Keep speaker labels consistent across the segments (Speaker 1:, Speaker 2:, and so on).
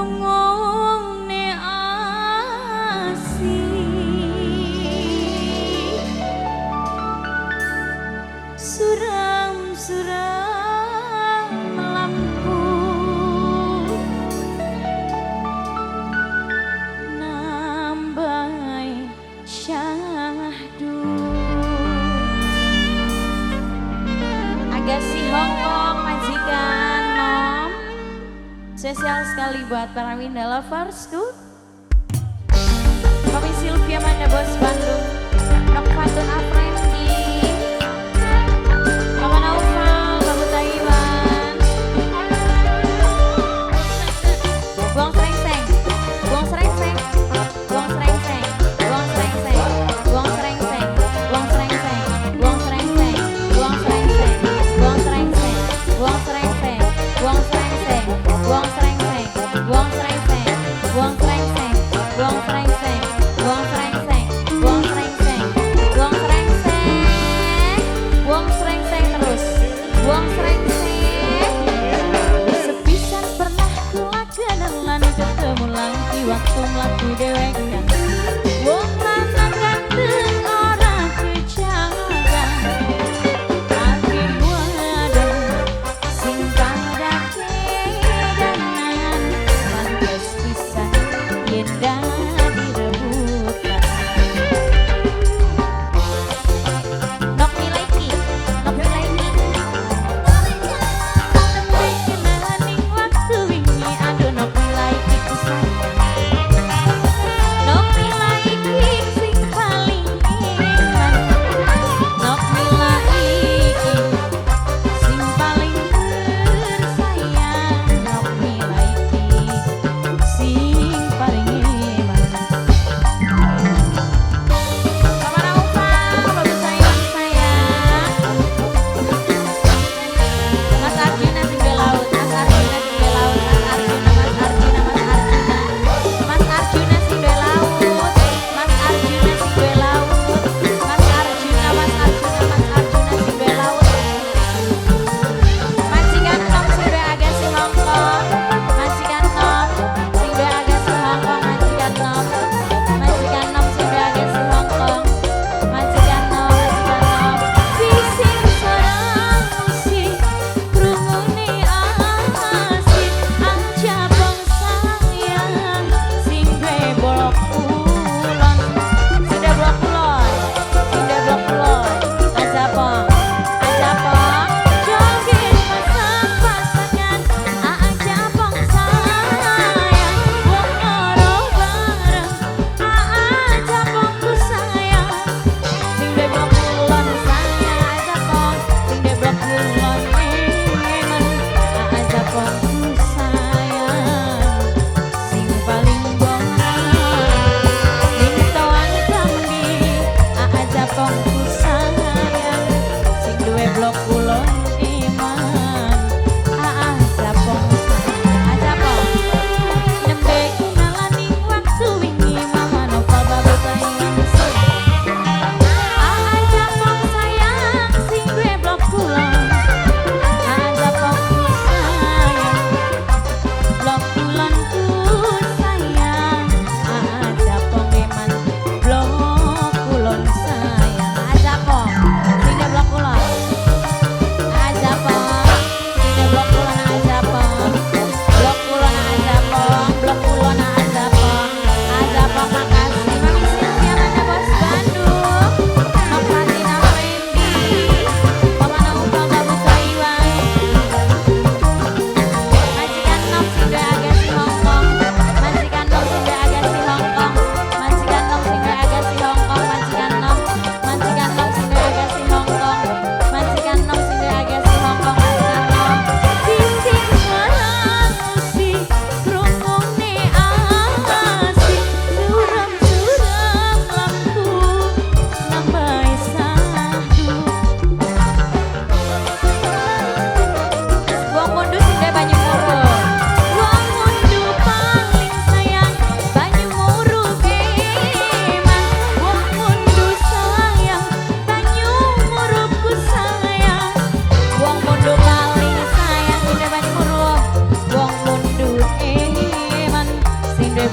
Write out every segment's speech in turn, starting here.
Speaker 1: Krungune asih, suram-suram lampu nambahi syahdu. Agasi Hongkong majikan Nom. Spesial sekali buat para Winda Loversku. Mami Sylvia Manda Bos Bandung, Nok Fatun Afrendi, Mama Naufal, Babu Taiwan. Buang serengseng, buang serengseng, buang serengseng, buang serengseng, buang serengseng, buang serengseng, buang serengseng, buang serengseng, buang serengseng, buang serengseng, buang serengseng, buang serengseng, buang serengseng, buang serengseng, buang serengseng, buang serengseng, buang serengseng, buang serengseng, buang serengseng terus, buang serengseng. Sepisan pernah kula kenalan ketemu lagi waktu mlaku dewekan. Wong lanang ganteng ora kejagan, akeh wadon sing pada kedanan, pantes pisan yen dadi rebutan. Nok nilai ki, nok nilai ki. Tembe kenalan ning waktu wingi, aduh nok nilai ki ku sayang. Nok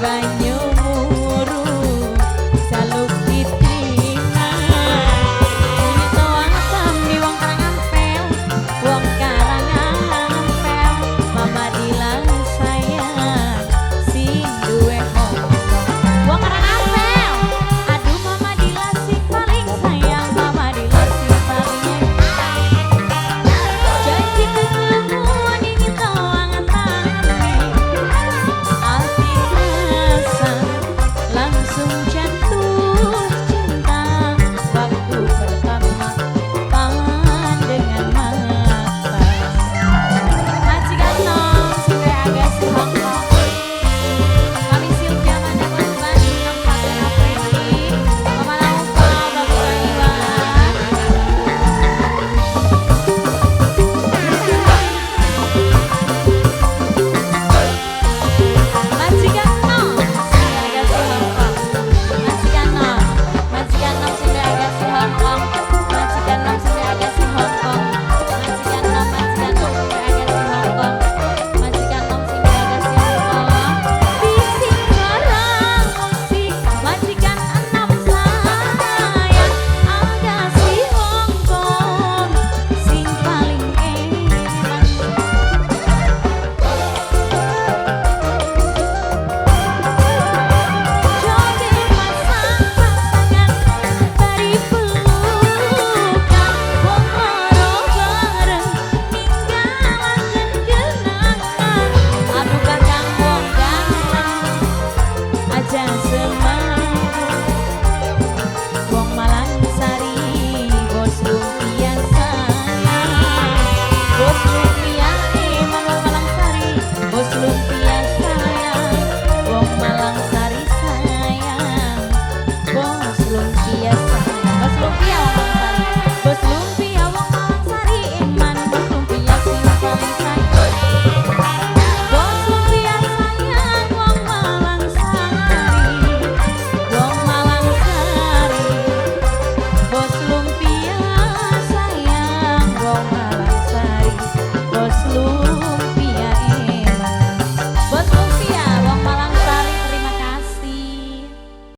Speaker 1: Bye.